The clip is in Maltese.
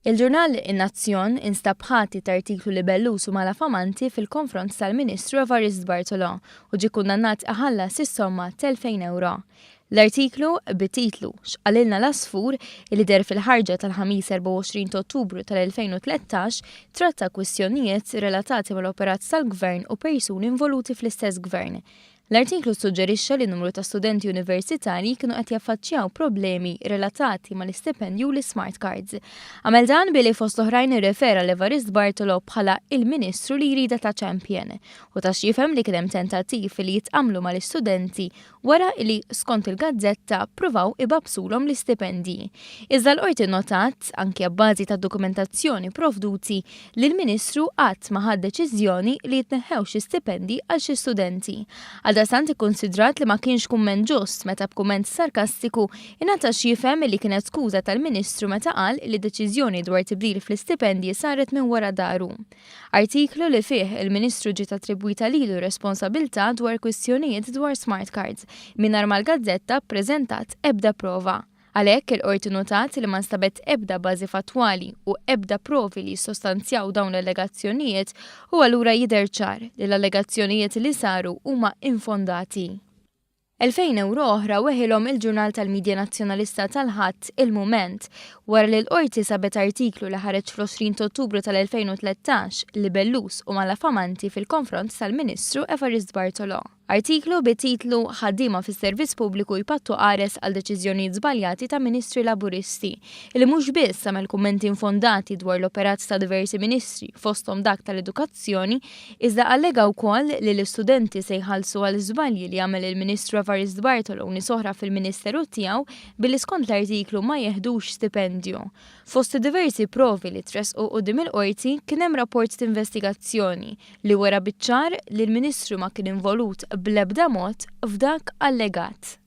Il-ġurnal In-Nazzjon instab ħati ta' artiklu libelluż u malafamanti fil-konfront tal-Ministru Evarist Bartolo u ġie kundannat iħallas is-somma t'2,000 ewro. L-artiklu, bit-titlu X'qalilna l-għasfur, li deher fil-ħarġa tal-Ħamis 24 t'Ottubru tal-2013, tratta kwistjonijiet relatati mal-operat tal-Gvern u persuni involuti fl-istess Gvern. L-artiklu ssuġġerixxa li numru ta' studenti universitarji kienu qed jaffaċċjaw problemi relatati mal-istipendju u l-ismart cards. Għamel dan billi fost oħrajn irrefera 'l Evarist Bartolo bħala il-Ministru li jridha ta' champion u ta x'jifhem li kien hemm tentattiv li jitqammlu mal-istudenti wara li, skont il-gazzetta, ppruvaw ibabsulhom l-istipendji. Iżda l-Qorti nnotat, anki abbażi tad-dokumentazzjoni provduti, li l-Ministru qatt ma ħa deċiżjoni li jitneħħew xi stipendji għal xi studenti. Għaldaqstant ikkunsidrat li ma kienx kumment ġust meta b'kumment sarkastiku ingħata x'jifhem li kienet skuża tal-Ministru meta qal li deċiżjoni dwar tibdil fl-istipendji saret minn wara dahru. Artiklu li fih il-Ministru ġiet attribwita lilu r-responsabilità dwar kwistjonijiet dwar smart cards mingħajr ma l-gazzetta ppreżentat ebda prova. Għalhekk, il-Qorti notat li ma nstabet ebda bażi fattwali u ebda provi li jissostanzjaw dawn l-allegazzjonijiet u allura jidher ċar li l-allegazzjonijiet li saru huma infondati. 2,000 ewro oħra weħilhom il-ġurnal tal-midja Nazzjonalista tal-Ħadd, Il-Mument, wara li l-Qorti sabet artiklu li ħareġ fl-20 t'Ottubru tal-2013 libelluż u malafamanti fil-konfront tal-Ministru Evarist Bartolo. Artiklu bit-titlu Ħaddiema fis-servizz pubbliku jpattu qares għal deċiżjonijiet żbaljati ta' Ministri Laburisti, li mhux biss għamel kummenti infondati dwar l-operat ta' diversi Ministri, fosthom dak tal-Edukazzjoni, iżda allega wkoll li l-istudenti se jħallsu għal żbalji li għamel il-Ministru Evarist Bartolo u nies oħra fil-Ministeru tiegħu billi skont l-artiklu ma jeħdux stipendju. Fost diversi provi li tressqu quddiem il-Qorti kien hemm rapport t'investigazzjoni li wera biċ-ċar li l-Ministru ma kien involut bl-ebda mod f'dak allegat.